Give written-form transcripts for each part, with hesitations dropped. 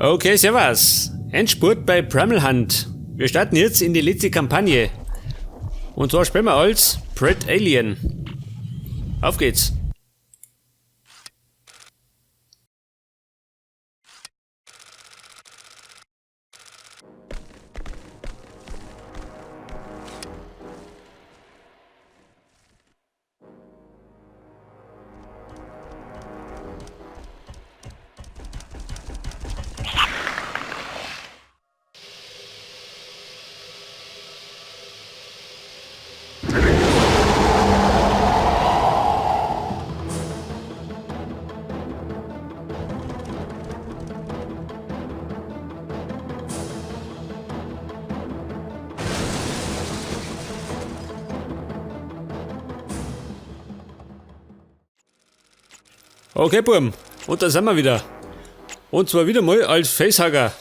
Okay, servus. Endspurt bei Primal Hunt. Wir starten jetzt in die letzte Kampagne. Und zwar spielen wir als Predalien. Auf geht's. Okay, Burm. Und da sind wir wieder. Und zwar wieder mal als Facehugger.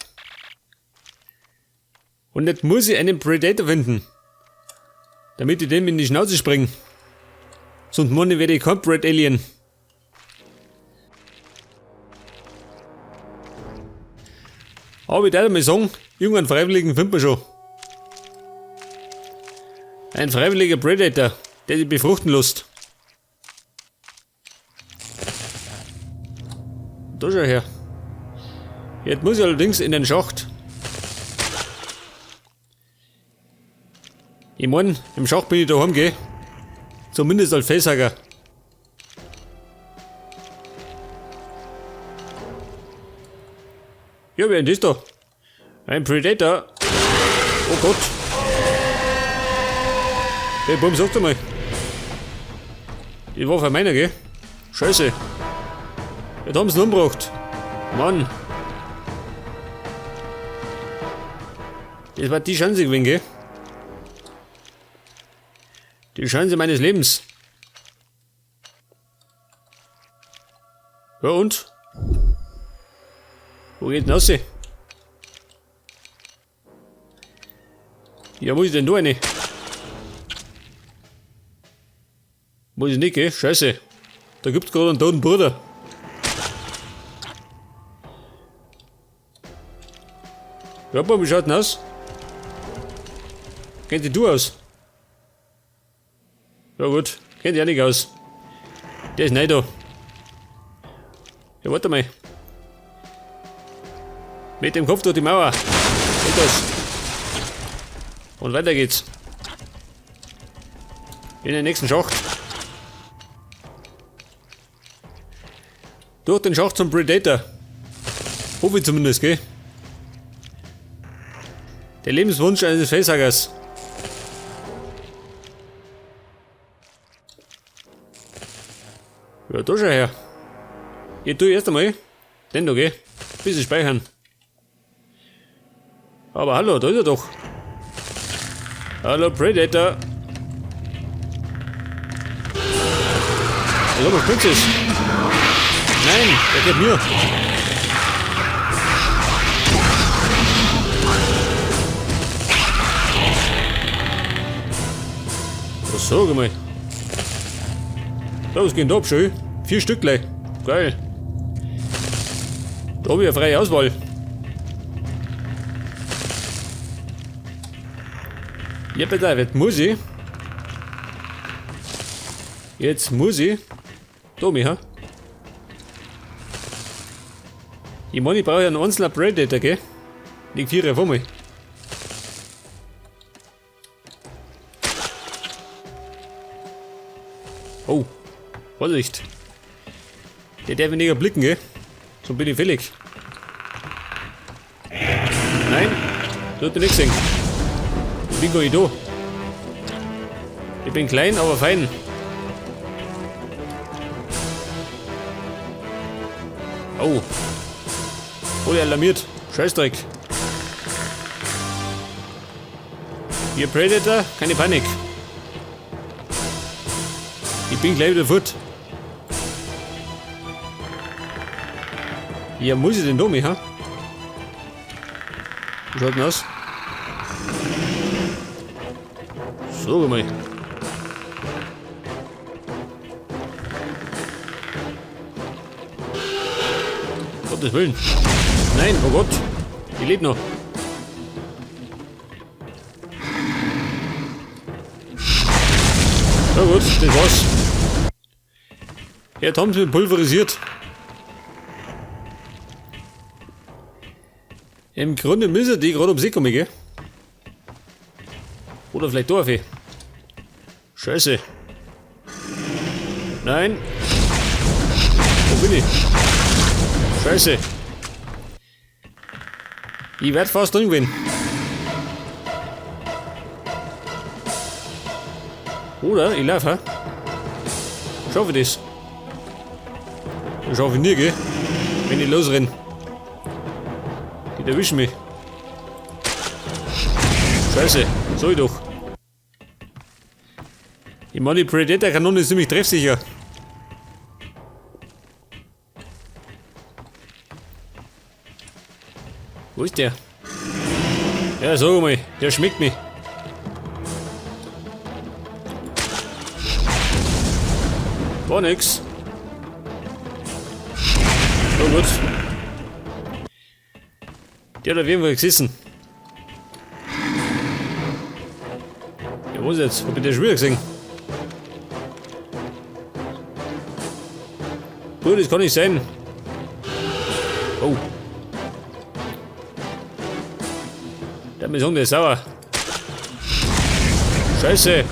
Und jetzt muss ich einen Predator finden. Damit ich dem in die Schnauze springe. Sonst meine werde ich kein Predalien. Aber ich darf mal sagen, irgendeinen Freiwilligen findet man schon. Ein freiwilliger Predator, der sich befruchten lässt. Da schau her. Jetzt muss ich allerdings in den Schacht. Ich mein, im Schacht bin ich daheim, gell? Zumindest als Facehugger. Ja, wer ist das da? Ein Predator. Oh Gott. Hey, Bum, sag doch mal. Die war von meiner, gell? Scheiße. Jetzt haben sie ihn umgebracht. Mann. Das war die Chance gewesen, gell? Die Chance meines Lebens. Ja und? Wo geht denn raus? Ja, wo ist denn da eine? Muss ich nicht, gell? Scheiße. Da gibt's gerade einen toten Bruder. Ja, wie schaut denn aus? Kennt die du aus? Ja gut, kennt die auch nicht aus. Der ist neu da. Ja, warte mal. Mit dem Kopf durch die Mauer. Geht das. Und weiter geht's. In den nächsten Schacht. Durch den Schacht zum Predator. Hoffe ich zumindest, gell? Der Lebenswunsch eines Facehuggers. Ja, da schau her. Ich tue erst einmal den da, gell? Bisschen speichern. Aber hallo, da ist er doch. Hallo Predator. Also, was bringt es? Nein, der geht mir. Was sag ich mal? Da, was geht denn da ab, schön? 4 Stück gleich. Geil. Da hab ich eine freie Auswahl. Ja, bitte, jetzt muss ich. Jetzt muss ich. Da, Micha. Ich meine, ich brauche ja einen einzelnen Predator, gell? Liegt 4 vor mir. Oh, Vorsicht. Der darf weniger blicken, gell? So bin ich fällig. Nein, tut dir nichts sehen. Ich bin gar nicht da. Ich bin klein, aber fein. Oh. Wurde alarmiert. Scheißdreck. Ihr Predator, keine Panik. Ich bin gleich wieder fort. Ja, muss ich denn da, Micha? Wie schaut denn aus? So, mal. Gottes Willen. Nein, oh Gott. Ich lebe noch. Na gut, das war's. Jetzt haben sie mich pulverisiert. Im Grunde müssen die gerade ums Eck kommen, gell? Oder vielleicht da auf. Scheiße. Nein. Wo bin ich? Scheiße. Ich werd fast drin gewesen. Oder ich laufe. Hä? Schaffe ich das? Das schaffe ich nie, gell? Wenn ich losrenne. Die erwischen mich. Scheiße, sag ich doch. Ich meine, die Predator-Kanone ist ziemlich treffsicher. Wo ist der? Ja, sag mal, der schmeckt mich. War nix. Oh gut. Der hat auf jeden Fall gesessen. Ja, wo ist jetzt? Hab ich den schon wieder gesehen? Bruder, das kann nicht sein. Oh. Der mir sagen, der ist sauer. Scheiße.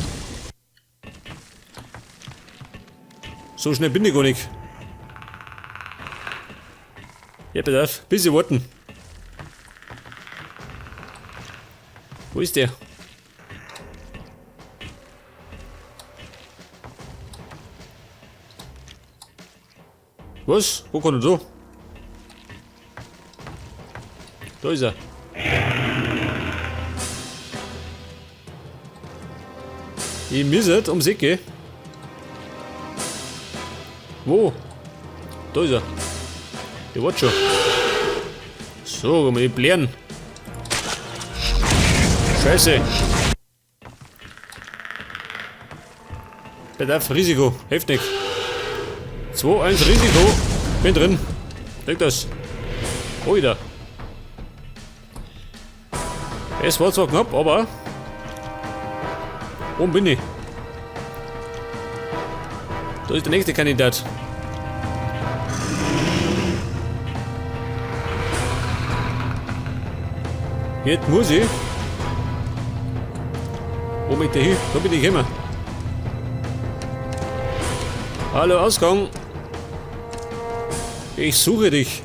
So schnell bin ich gar nicht. Ja, pass auf. Bisschen warten. Wo ist der? Was? Wo kommt er da? Da ist er. Ich muss jetzt ums Eck gehen. Wo? Da ist er. Der wartet schon. So, mal die blären. Scheiße. Bedarf Risiko. Hilft nicht. 2, 1 Risiko. Bin drin. Leg das. Oh, wieder. Es war zwar knapp, aber oben bin ich. Da ist der nächste Kandidat. Jetzt muss ich. Wo bin ich denn hin? Da bin ich gekommen. Hallo, Ausgang. Ich suche dich.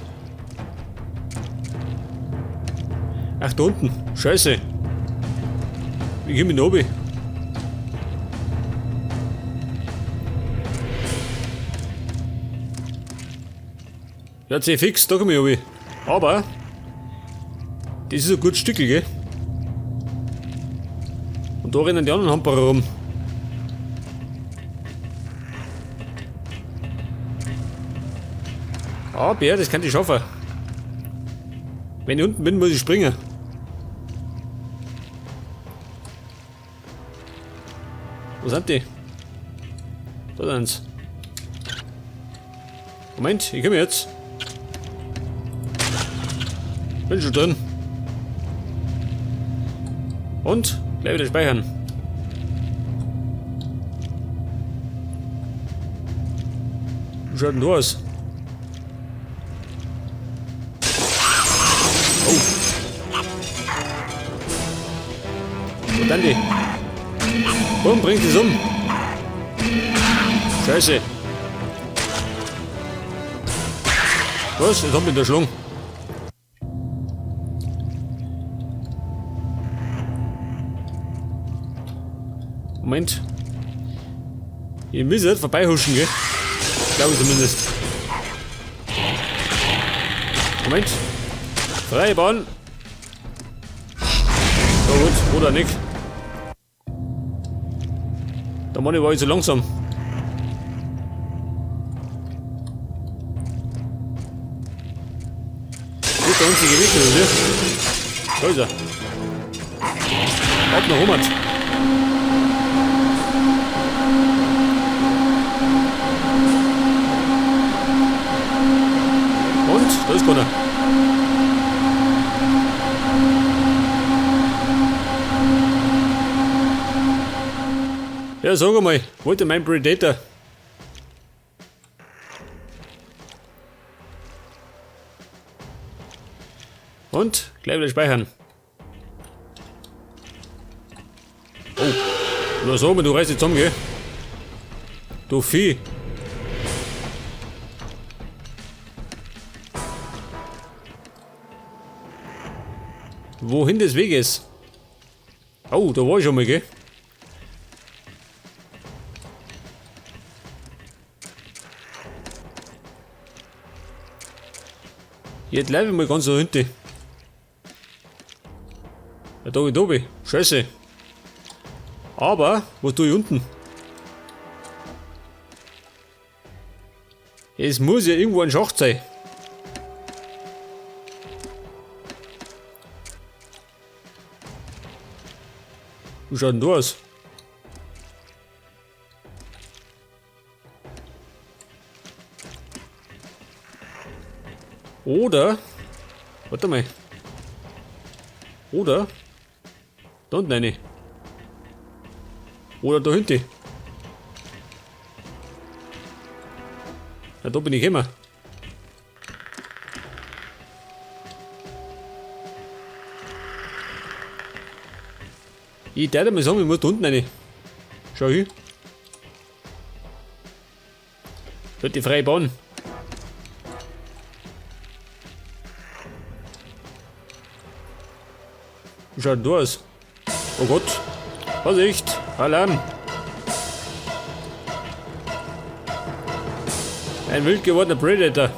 Ach, da unten. Scheiße. Wie komme ich denn runter? Ja, C fix, da komme ich runter. Aber das ist ein gutes Stückel, gell? Und da rennen die anderen Hamperer rum. Aber ja, das kann ich schaffen. Wenn ich unten bin, muss ich springen. Wo sind die? Da sind's. Moment, ich komme jetzt. Bin schon drin. Und gleich wieder speichern. Wie schaut denn da aus? Oh. Wo sind die? Warum bringt es um? Scheiße. Was? Jetzt haben wir den Schlung. Moment. Ihr müsst jetzt vorbeihuschen, gell? Glaube ich zumindest. Moment. Freie Bahn. So gut, oder nicht. Der Mann war ich so langsam. Das ist der einzige Weg, oder? Da ist er. Ab nach 100. Und Da ist keiner. Ja, sag einmal, wollte mein Predator. Und gleich wieder speichern. Oh. Na sag mal, du reißt dich zusammen, gell? Du Vieh. Wohin des Weges? Oh, da war ich schon mal, gell? Jetzt bleib ich mal ganz da hinten. Ja, da bin ich. Scheiße. Aber, was tue ich unten? Es muss ja irgendwo ein Schacht sein. Wie schaut denn da aus? Oder, warte mal. Oder, da unten eine. Oder da hinten. Ja, da bin ich immer. Ich darf mal sagen, ich muss da unten rein. Schau hin. Dort die freie Bahn. Wie schaut denn da aus? Oh Gott. Vorsicht! Alarm! Ein wild gewordener Predator.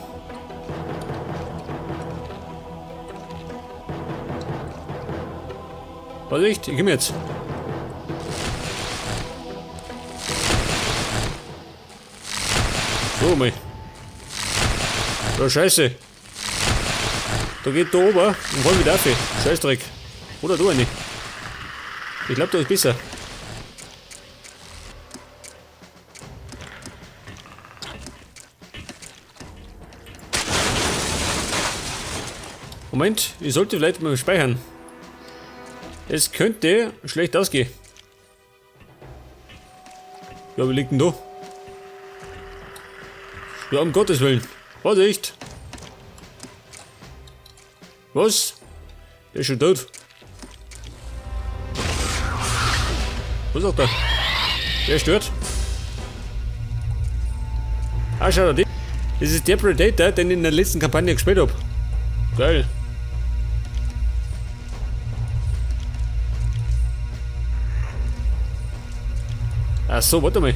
Vorsicht, ich komm jetzt. So mal. Oh, Scheiße. Da geht da oben und hol wieder auf. Scheißdreck. Oder du eine. Ich glaub, da ist besser. Moment, ich sollte vielleicht mal speichern. Es könnte schlecht ausgehen. Ja, wie liegt denn da? Ja, um Gottes Willen. Vorsicht! Was? Der ist schon tot. Was sagt er? Wer stört? Ah, schau da, das ist der Predator, den ich in der letzten Kampagne gespielt hab. Geil. Ach so, warte mal.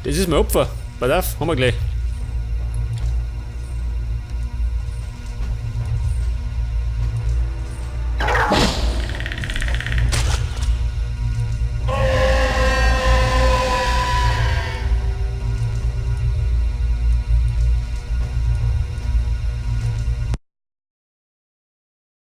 Das ist mein Opfer. Pass auf, haben wir gleich.